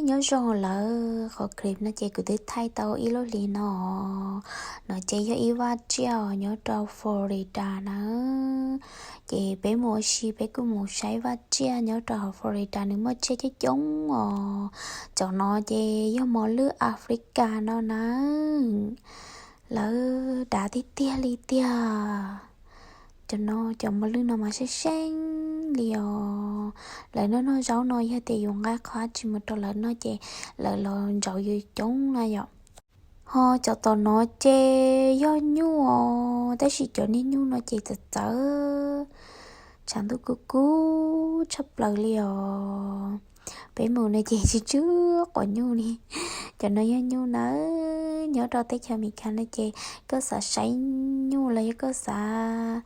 Nyob zoo lawm, qhov clip no ces kuv twb thaij tau ib lub hlis no. No ces yog ib vaj tsiaj nyob rau Florida na. Ces peb mus ua si peb kuj mus saib vaj tsiaj nyob rau hauv Florida, nws muaj tsiaj coob coob os. Cov no ces yog mos lwj Africa no na. Lawv dav tiag tiag li tiag. Cov no, cov mos lwj no mas seej seej li os. Lawv noj noj zaub no yog tias yus nqa qhov dab tsi mus rau lawv noj ces lawv los ntsauv yus coob na yom. Ho cov tom no ces yog nyuj os, tab sis cov niag nyuj no ces txawv txawv, tshav ntuj kub kub tshaj plaws li os. Peb mus no ces tsis tsw quav nyuj li. Cov no yog nyuj nawb, nyob rau teb chaws Amelikas no ces koj xav saib nyuj los yog koj xav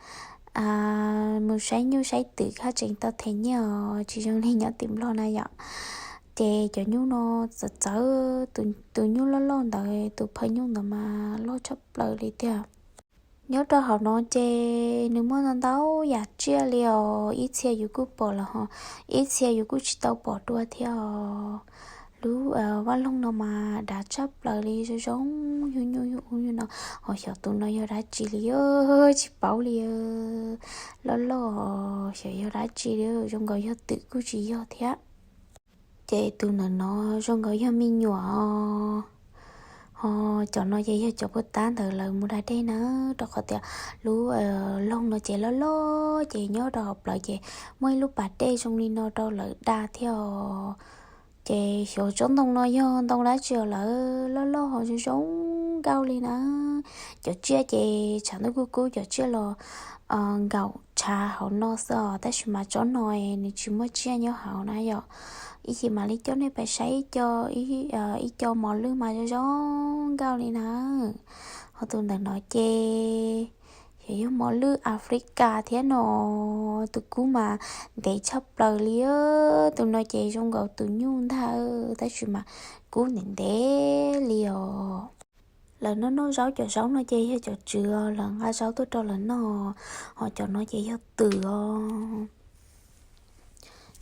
mus saib nyuj saib twm koj tseem tau them nyiaj os, tsis zoo li nyob tim Nplog na yom. Ces cov nyuj no txawv txawv, tus nyuj loj loj ntawd, tus phaw nyuj ntawd mas loj tshaj plaws li tiag. Nyob rau hauv no ces nws muaj ntau ntau yam tsiaj li os, ib txhia yus kuj pom lawm ho ib txhia yus kuj tsis tau pom dua thiab os. Lub vaj loog no mas dav tshaj plaws li, zoo zoo, yug nyuj yug ub yug no. Ho xyov tus no yog dab tsi li, tsis paub li. Loj loj, xyov yog dab tsi li, zoo nkaus yog twm kuj tsis yog thiab. Ces tus ntawm no zoo nkaus yog me nyuam os. Ho cov no ces yog cov puag ta ntawd lawv mus da dej na, rau qhov tias lub loog no ces loj loj ces nyob rau hauv plawv ces muaj ib lub pas dej zoo li no rau lawv da thiab os. Ces xyov tsob ntoo no yog ntoo dab tsi os, lawv loj loj ho zoo zoo nkauj li na. Cov tsiaj ces tshav ntuj kub kub cov tsiaj los nkaum tshav hauv no xwb os, tab sis mas tsob no nws tsis muaj tsiaj nyob hauv na yom. Ib chim mam li coj nej pais saib ib co, ib co mos lwj mas zoo zoo nkauj li na. Ho tus ntawm no ces xyov yog mos lwj Africa thiab no, tus kub mas ntev tshaj plaws li. Tus no ces zoo nkaus tus nyuj ntag, tab sis mas kub ntev ntev li os. Lawv noj noj zaub, cov zaub no ces yog cov tswv lawv nqa zaub tuaj rau lawv noj. Ho cov no ces yog twm os.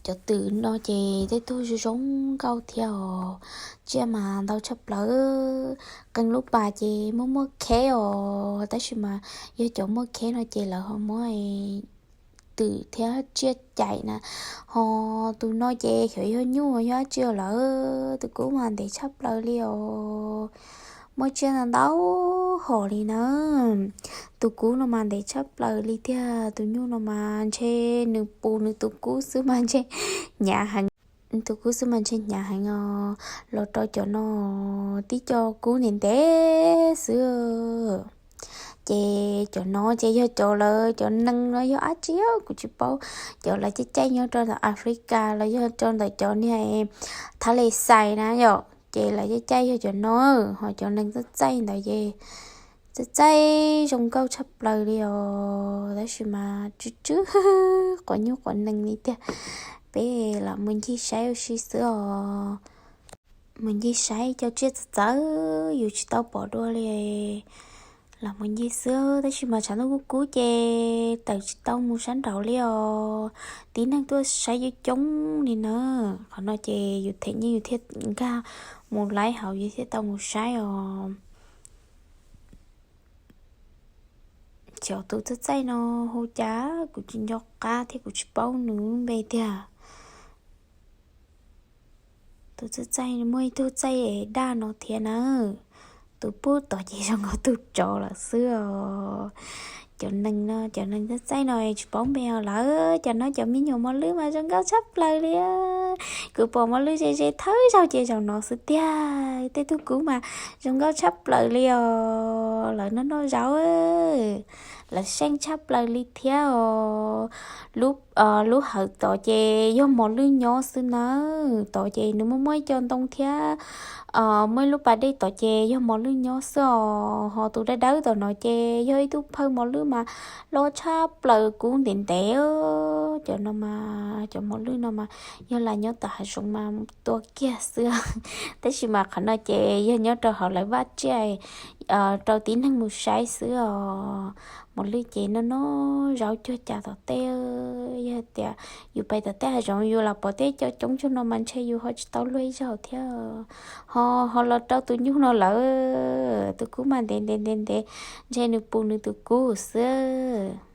Cov twm no ces tej tug zoo zoo nkauj thiab os. Tsiaj mas ntau tshaj plaws. Qee lub pas ces muaj muaj kheb os, tab sis mas yog cov muaj kheb no ces lawv ho muab twm thiab tsiaj caim na. Ho tus no ces xyov yog nyuj yog dab tsi lawm, tus kub mas ntev tshaj plaws li os. Muaj tsiaj ntau ntau hom li na. Tus kub no mas ntev tshaj plaws li tiag, tus nyuj no mas ntshe nws pus nws tus kub xwb mas ntshe hnyav heev. Tus kub xwb mas ntshe hnyav heev os. Los rau cov no tib co kub ntev ntev xwb. Ces cov no ces yog cov lawv cov nees los yog dab tsi kuv tsis paub. Cov lawv caij caij nyob rau ntawm Africa los yog rau ntawm cov niag Thailand na yom, ces lawv caij caij yog cov no. Ho cov nees txaij txaij ntawd ces txaij txaij zoo nkauj tshaj plaws li os, tab sis mas tsw tsw quav nyuj quav nees li tiag. Peb lam mus ncig saib ua si xwb os. Mus ncig saib cov tsiaj txawv txawv yus tsis tau pom dua li. Los mus ncig xwb, tab sis mas tshav ntuj kub kub ces tawm tsis tau mus sab nraud li os. Tib neeg tuaj saib coob coob li na. Qhov no ces yus them nyiaj yus thiaj nkag mus laib hauv yus thiaj tau mus saib os. Cov tus txaij txaij no hu cas kuv tsis nco qab thiab kuv tsis paub nws lub npe tiag. Tus txaij txaij muaj ib tug txaij daj no thiab na. Tus pub tod ces zoo nkaus tus tsov lawm xwb os. Cov nees no, cov nees txaij txaij no tsis paub npe os lawm. Cov no cov me nyuam mos lwj mas zoo nkauj tshaj plaws li. Kuv pom mos lwj ze ze thawj zaug ces zaum no xwb tiag. Tej tug kub mas zoo nkauj tshaj plaws li os. Lawv noj noj zaub, lawv seej tshaj plaws li thiab os. Lub, lub hawv tod ces yog mos lwj nyob xwb nawb. Tod ces nws muaj muaj ib co ntoo thiab muaj ib lub pas dej tod ces yog mos lwj nyob xwb os. Ho tus dawb dawb tom no ces yog ib tug phawj mos lwj mas loj tshaj plaws kub ntev ntev. Cov no mas, cov mos lwj no mas yog lam nyob tom hav zoov mas tua kiag xwb. Tab sis mas qhov no ces yog nyob rau hauv lawv vaj tsiaj rau tib neeg mus saib xwb os. Mos lwj ces no no zaub cuag cas tom tej. Yog tias yus pais tom tej hav zoov yus los pom tej cov coob cuag no mas ntshe yus ho tsis tau luag ib zaug thiab. Ho, ho los rau tus nyuj no lawm, tus kub mas ntev ntev ntev ntev, ntshe nws pus nws tus kub xwb.